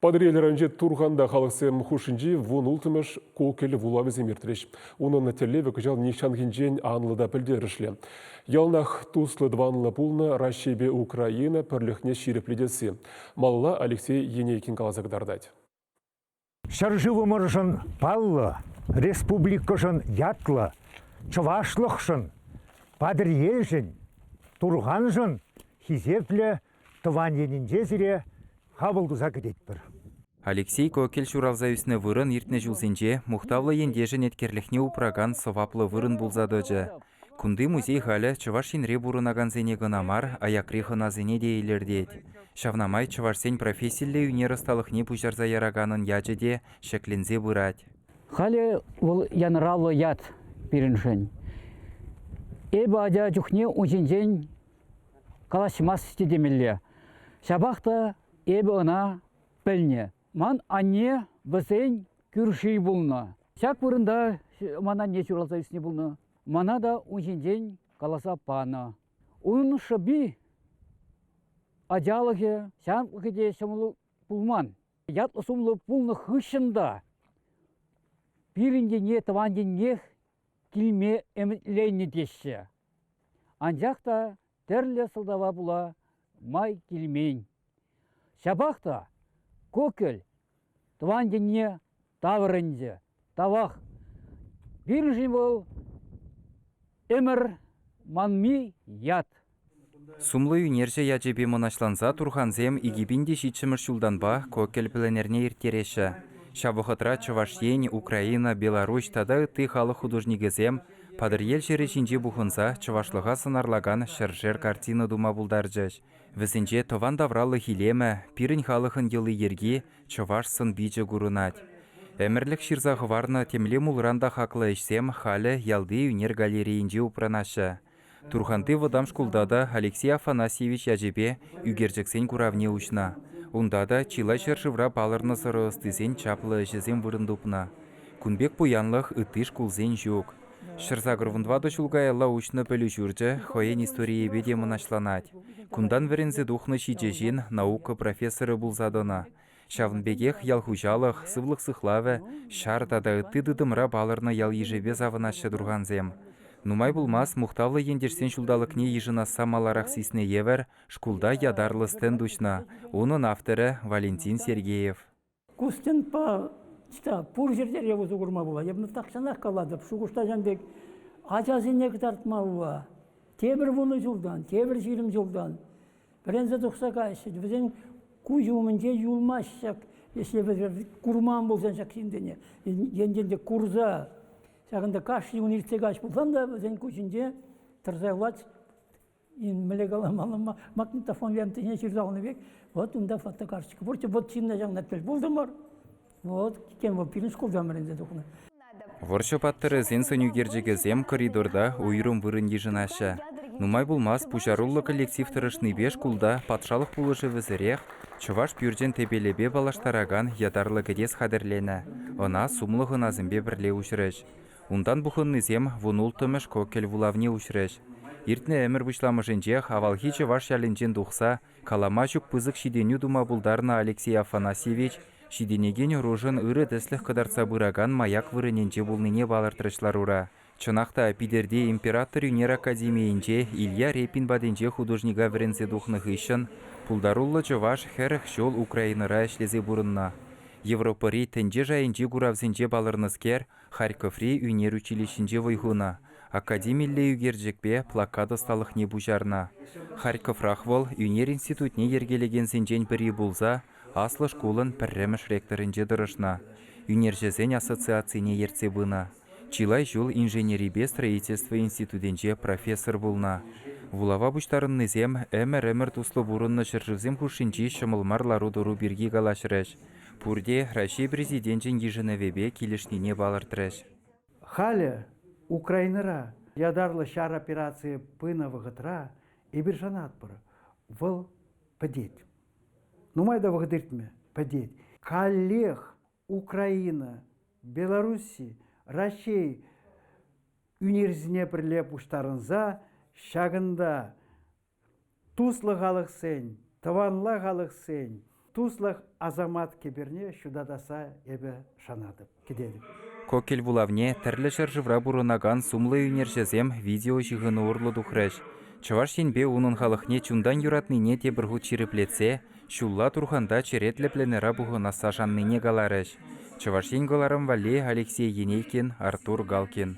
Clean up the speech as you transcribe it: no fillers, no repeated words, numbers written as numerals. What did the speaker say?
Патӑрьел районӗнчи Турханта халӑхсем хушшинчи 16-мӗш Кокель вулавӗсем иртрӗҫ. Унӑн тӗллевӗ кӑҫал нихҫанхинчен анлӑ та пӗлтерӗшлӗ. Яланах туслӑ-тӑванлӑ пулнӑ Раҫҫейпе Украина пӗрлӗхне ҫирӗплетесси. Малалла Алексей Енейкин каласа кӑтартать. Ҫӗршывӑмӑршӑн паллӑ, республикӑшӑн ятлӑ, чӑвашлӑхшӑн, Патӑрьелшӗн, Турханшӑн хисеплӗ тӑван енӗнче сире хапӑл туса кӗтетпӗр. Алексей Кокель ҫуралса ӳснӗ вырӑн иртнӗ ҫулсенче мухтавлӑ ентешӗн еткерлӗхне упракан сӑваплӑ вырӑн пулса тӑчӗ. Кунти музей халӗ Чӑваш Енре пурӑнакансене кӑна мар, аякри хӑнасене те илӗртет. Ҫавна май чӑвашсен профессиллӗ ӳнер ӑсталӑхне пуҫарса яраканӑн ячӗ те ҫӗкленсе пырать. Халӗ вӑл янӑравлӑ ят пирӗншӗн. Эпӗ ача чухне ун ҫинчен калаҫмасть те темелле. Ҫапах та эпӗ ӑна пӗлнӗ. Ман анне вӗсен кӳрши пулнӑ. Ҫак вырӑнта ман анне ҫуралса ӳснӗ пулнӑ. Мана та ун ҫинчен каласа панӑ. Унӑн шӑпи, ачалӑхӗ, ҫамрӑклӑхӗ те ҫӑмӑл пулман. Ятлӑ-сумлӑ пулнӑ хыҫҫӑн та пирӗн енне, тӑван еннех килме ӗмӗтленнӗ теҫҫӗ. Анчах та тӗрлӗ сӑлтава пула май килмен. Ҫапах та Кокель тӑван енне таврӑнчӗ. Тавах. Пирӗншӗн вӑл ӗмӗр манми ят. Сумлӑ ӳнерҫӗ ячӗпе мӑнаҫланса Турхансем 2007-мӗш ҫултанпа Кокель пленэрне ирттереҫҫӗ. Ҫав вӑхӑтра Чӑваш Ен, Украина, Беларуҫ тата ытти халӑх художникӗсем Патӑрьел ҫӗрӗ ҫинче пухӑнса чӑвашлӑха сӑнарлакан ҫӗршер картина тума пултарчӗҫ. Вӗсенче тӑван тавралӑх илемӗ, пирӗн халӑхӑн йӑли-йӗрки, чӑваш сӑн-пичӗ курӑнать. Ӗмӗрлӗх ҫырса хӑварнӑ темле мулран та хаклӑ ӗҫсем халӗ ялти ӳнер галерейинче упранаҫҫӗ. Турханти вӑтам шкулта та Алексей Афанасьевич ячӗпе ӳкерчӗксен куравне уҫнӑ. Унта та чылай ҫӗршывра палӑрнӑ сӑрӑ ӑстисен чаплӑ ӗҫӗсем вырӑн тупнӑ. Кун пек пуянлӑх ытти шкулсен ҫук. 184 ҫул каялла уҫнӑ пӗлӳ ҫурчӗ хӑйӗн историйӗпе те мӑнаҫланать. Кунтан вӗренсе тухнӑ ҫичӗ ҫын наука профессорӗ пулса тӑнӑ. Ҫавӑн пекех ял хуҫалӑх, сывлӑх сыхлавӗ, ҫар тата ытти тытӑмра палӑрнӑ ял-йышӗпе савӑнаҫҫӗ турхансем. Нумай пулмасть мухтавлӑ ентешсен ҫулталӑкне йышӑнасса маларах сиснӗ евӗр шкулта ятарлӑ стенд уҫнӑ. Унӑн авторӗ Валентин Сергеев. Ку стендпа пур ҫӗрте те усӑ курма пулать. Эпӗ тахҫанах калатӑп, шухӑшласан пек ачасене кӑтартмалла. Тепӗр вунӑ ҫултан, тепӗр 20 ҫултан вӗренсе тухса каяҫҫӗ. Вӗсен куҫӗ умӗнче юлмасть ҫак, если вӗсем курман пулсан ҫак ҫынсене, енчен те курса ҫакӑнта кашни кун иртсе каҫ пулсан та вӗсен куҫӗнче тӑрса юлать мӗнле каламалла магнитофон лентине ҫырса хунӑ пек, вот унта фотокарточка пурччӗ, вот ҫынна ҫакна тӗл пултӑмӑр, вот тем вӑл пирӗн шкултан вӗренсе тухнӑ. Вӑрҫӑ паттӑрӗсен сӑнӳкерчӗкӗсем коридорта уйрӑм вырӑн йышӑнаҫҫӗ. Нумай пулмасть пуҫаруллӑ коллектив тӑрӑшнипе шкулта патшалӑх пулӑшӑвӗсӗрех чӑваш пӳрчӗн тӗпелӗпе паллаштаракан ятарлӑ кӗтес хатӗрленӗ. Ӑна сумлӑ хӑнасемпе пӗрле уҫрӗҫ. Унтан пухӑннисем 16-мӗш Кокель вулавне уҫрӗҫ. Иртнӗ ӗмӗр пуҫламӑшӗнчех авалхи чӑваш ялӗнчен тухса калама ҫук пысӑк ҫитӗнӳ тума пултарнӑ Алексей Афанасьевич ҫитӗнекен ӑрушӑн ырӑ тӗслӗх кӑтартса пыракан маяк вырӑнӗнче пулнине палӑртрӗҫ ларура. Чӑнах та, Питӗрти император ӳнер академийӗнче Илья Репин патӗнче художника вӗренсе тухнӑ хыҫҫӑн пултаруллӑ чӑваш 40 ҫул Украинӑра ӗҫлесе пурӑннӑ. Европӑри тӗнче шайӗнчи куравсенче палӑрнӑскер Харьковри ӳнер училищинче вӑй хунӑ, академиллӗ ӳкерчӗкпе плакат ӑсталӑхне пуҫарнӑ. Харьковрах вӑл ӳнер институтне йӗркелекенсенчен пӗри пулса аслӑ шкулӑн пӗрремӗш ректорӗнче тӑрӑшнӑ, ӳнерҫӗсен ассоциацине ертсе пынӑ. Чылай ҫул инженерипе строительство институтӗнче профессор пулнӑ. Вулава пуҫтарӑннисем ӗмӗр-ӗмӗр туслӑ пурӑннӑ ҫӗршывсем хушшинчи ҫӑмӑл мар лару-тӑру пирки калаҫрӗҫ. Пурте Раҫҫей Президенчӗн йышӑнӑвӗпе килӗшнине палӑртрӗҫ. Халӗ Украинӑра ятарлӑ ҫар операцийӗ пынӑ вӑхӑтра эпир шанатпӑр, вӑл пӗтет. Нумай та вӑхӑт иртмӗ, пӗтет. Каллех Украина, Белорусси, Раҫҫей ӳнерсене пӗрле пуҫтарӑнса ҫакӑнта туслӑ халӑхсен, тӑванла халӑхсен, Туслӑх асамат кӗперне ҫутатасса эпӗ шанатӑп, кӗтетӗп. Кокель вулавне тӗрлӗ ҫӗршывра пурӑнакан сумлӑ ӳнерҫӗсем видеоҫыхӑну урлӑ тухрӗҫ. Чӑваш Енпе унӑн халӑхне чунтан юратнине тепӗр хут ҫирӗплетсе ҫулла Турханта черетлӗ пленэра пухӑнасса шаннине каларӗҫ. Чӑваш Ен кӑларӑм валли Алексей Енейкин, Артур Галкин.